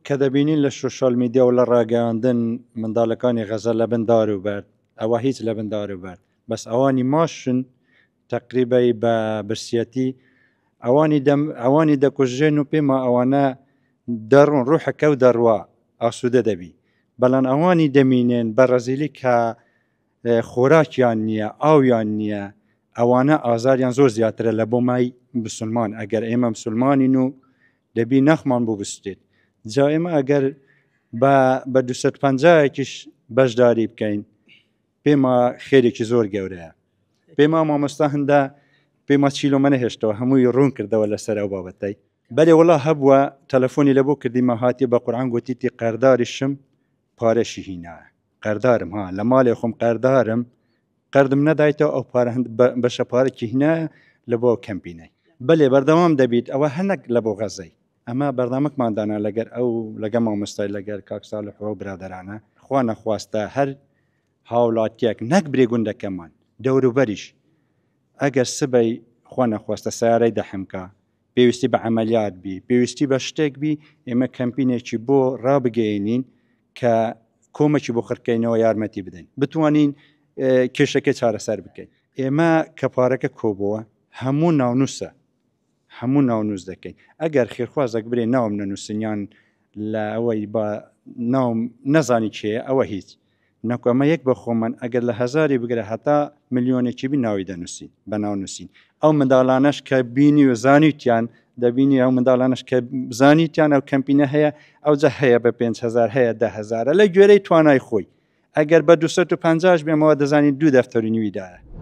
کە دەبینین لە شۆشال میدیا و لە ڕاگەیاندن منداڵەکانی غەزە لە بن دار و بەرد، ئەوە هیچ لە بن دار و بەرد، بەس ئەوانی ماشن تەقریبەی بە برسیەتی ئەوانی دەم ئەوانی دەکوژرێن و پێما ئەوانە دەڕۆن ڕوحەکە و دەڕوا ئاسوودە دەبی بەڵام ئەوانی دەمینێن بە ڕەزیلی کە خۆراکیان نییە ئاویان نییە ئەوانە ئازاریان زۆر زیاترە لە بۆ مای مسلمان ئەگەر ئێمە مسلمانین و دەبی نەخمان بۆ بستێت جا ئێمە ئەگەر بە بە 250 بەشداری بکەین پێما خێرێکی زۆر گەورەیە پێما مامۆستا هەندە پێما چیلۆمە نەهێشتەوە هەمووی ڕوون کردەوە لەسەر ئەو بابەتەی بەێ وڵا هەبووە تەلەفۆنی لە بۆ کردیمە هاتی بە قورآان گوتیتی قەرداریشم پارەشی هینایە قەردارم ها لە ماڵێ خۆم قەردارم قەردم نەدایتەوە ئەو پارە هەند بەشە پارەکی هینایە لە بۆ کەمپینەی بەلێ بەردەوام دەبیت ئەوە هەنەک لە بۆ غەزەی ئەمە بەرنامەکمان دانا لەگەر ئەو لەگە مامۆستای لەگەر کاک ساڵح و برادەرانە خوا نەخواستە هەر هاوڵاتیەک نەک برێ گوندەکەمان دەوروبەریش ئەگەر سبەی خوا نەخواستە سیارەی دەحمکا پێویستی بە عەمەلیات بی پێویستی بە شتێک بی ئێمە کەمپینێکی بۆ ڕابگەیەنین کە کۆمەکی بۆ خڕکەینەوە یارمەتی بدەین بتوانین کێشەکە چارەسەر بکەین ئێمە کە پارەکە کۆبەوە هەموو ناونووسە هەموو ناونووس دەکەین ئەگەر خێرخوازێک برێ ناوم نەنووسنیان لە ئەوەی بە ناوم نەزانی کێیە ئەوە هیچ نەکو ئەمە یەک بە خۆمان ئەگەر لە هەزاری بگرە هەتا ملیۆنێکی بی ناوی دەنووسین بە ناو نووسین ئەو منداڵانەش کە بینی و زانیتیان دەبینی ئەو منداڵانەش کە زانیتیان ئەو کەمپینە هەیە ئەوجا هەیە بە 5هزار هەیە دههزارە لە گوێرەی توانای خۆی ئەگەر بە 250 بێمەوە دەزانین دوو دەفتەری نویدایە.